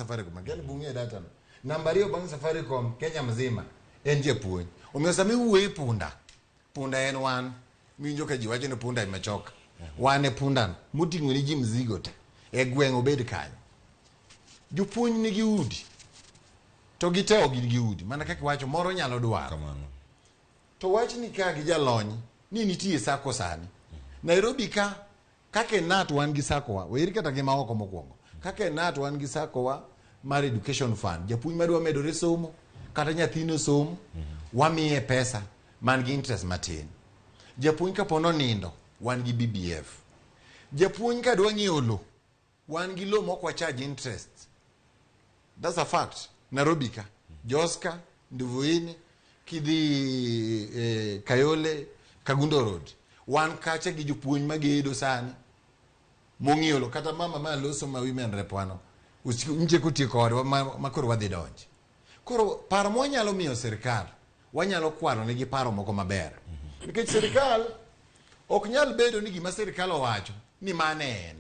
Safaricom. Akia ni bung'e data no. Namba ariyo bang' Safaricom Kenya mzima en japuonj. Omiyo sama iwuoyo e punda, punda en wan. Miwinjo ka ji wacho ni punda imechoka. Wan e pundano moting'o ni ji mzigo te. E gweng' obed kanyo. Jopuonj nigi udi. To gite ok gin gi udi. Mana kaka iwacho moro nyalo dwaro. Kamano. To wachni ka gi jalony ni nitie sako sani. Nairobi ka kaka e KNUT wan gi sako wa, weri kata gi maoko mokwongo. Kaka e KNUT wan gi sako wa mar education fund. Japuonj madwa medore somo kata nyathine somo, wamiye pesa man gi interest matin. Japuonj kapo nonindo, wan gi BBF. Japuonj ka dwa ng'iewo lo, wan gi lo mok wacharge interest. That's a fact. Nairobi ka. Joska, Nduvuini, kidhi Kayole, Kagundo Road. Wan kacha gi jopuonj magedo sani. Mong'iewo lo kata mama ma loso ma women rep wano. Nche kotieko kodwa ma koro wadhi donje. Koro paro mwanyalo miyo sirikal, wanyalo kwalo negi paro moko maber. Nikech sirikal ok nyal bedo ni gima sirikal owacho ni mane en.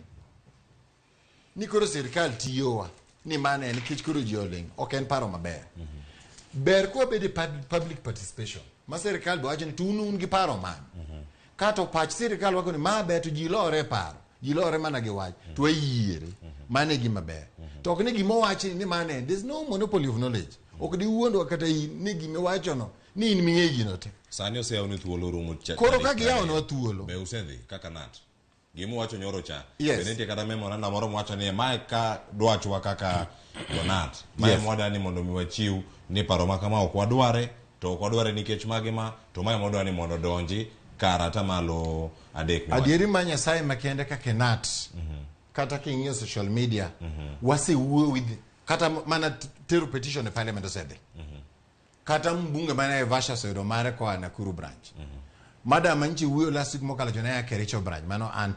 Ni koro sirikal tiyowa ni mane en nikech koro ji oling', ok en paro maber. Ber kwa bedo e public participation ma sirikal be wacho ni to un un gi paro mane. Kato pach sirikal wako ni ma ber to ji lore e paro, ji lore mana gi wach to wayiere. Mano e gima ber. To ok ni gima owachi ni mane en. There's no monopoly of knowledge. Ok diwuondwa kata in ni gima iwachono ni in ming'e gino te. Sani oseyawni thuolo rumo Koro tarik ka giyawonwa 20. thuolo. Be usedhi kaka KNUT? Gima uwacho nyoro cha. Yes. Be nitie kata memorandum moro mwacho ni mae ka dwachwa kaka jo KNUT. Mae Yes. mwadwa ni mondo mi wachiw ni paro ma kama ok wadware to ok wadware nikech magi ma to mae mwadwa ni mondo odonji kar atamalo 3 miwacho. Adieri ma Nyasaye makende kaka KNUT kata king'iyo social media wasewuoyo with kata mana tero petition e parliament osedhi. Kata mbunge mane Naivasha oseyudo mare koa Nakuru branch. Madam manchi wuoyo last week mokalo chon ne a Kericho branch mano an.